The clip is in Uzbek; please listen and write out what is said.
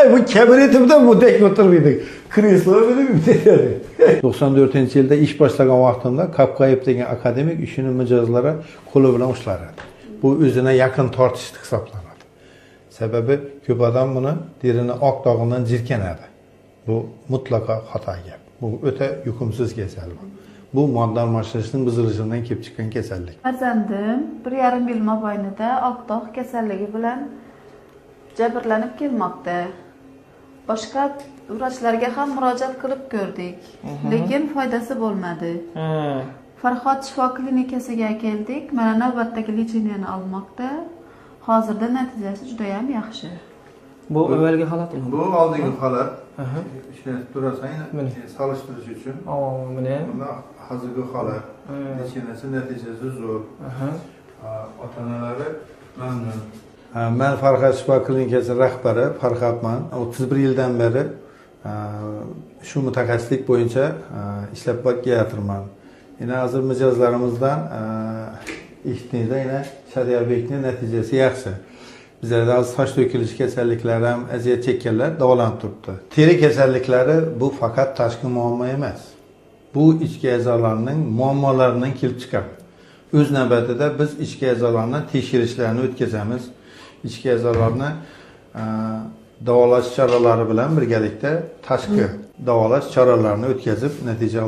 Bu kabinetimda bunday o'tirmaydi. Kreslo bilan 94-yilda ish boshlagan vaqtimda Kapkayev degan akademik ishini mijozlari qo'li bilan ushlar edi. Bu o'zine yaqin tortish hisoblanadi. Sababi ko'p odam buni terini oq dog'idan jirkanadi. Bu mutlaqo xato gap. Bu o'ta yuqumsiz kasallik. Bu modda almashinishning buzilishidan kelib chiqqan kasallik. Farzandim 1,5 yil mobaynida oq dog' kasalligi bilan jabrlanib kelmoqda. Boshqa vrachlarga ham murojaat qilib ko'rdik, lekin foydasi bo'lmadi. Farhod shifo klinikasiga keldik. Mana navbatdagi lecheniya olmoqda. Hozirda natijasi juda ham yaxshi. Bu avvalgi holatmi? Bu oldingi holat. Ishlatib turasan, solishtirish uchun. Mana hozirgi holat. Lecheniyasi natijasi zo'r. Ota-onalari mamnun. Men Farhod shifo klinikasi rahbari Farhodman. 31 yildan beri shu mutaxassislik bo'yicha ishlab kelyapman. Yine hozir mijozlarimizdan eshitdingizda, yine Shadiyarbekning natijasi yaxshi. Bizlarda hozir soch to'kilishi kasalliklari ham aziyat chekkanlar davolanib turibdi. Teri kasalliklari bu faqat tashqi muammo emas. Bu ichki a'zolarning muammolaridan kelib chiqadi. O'z navbatida biz ichki a'zolarni tekshirishlarini o'tkazamiz. Ichki a'zolarni davolash choralari bilan birgalikda tashqi davolash choralarini o'tkazib natija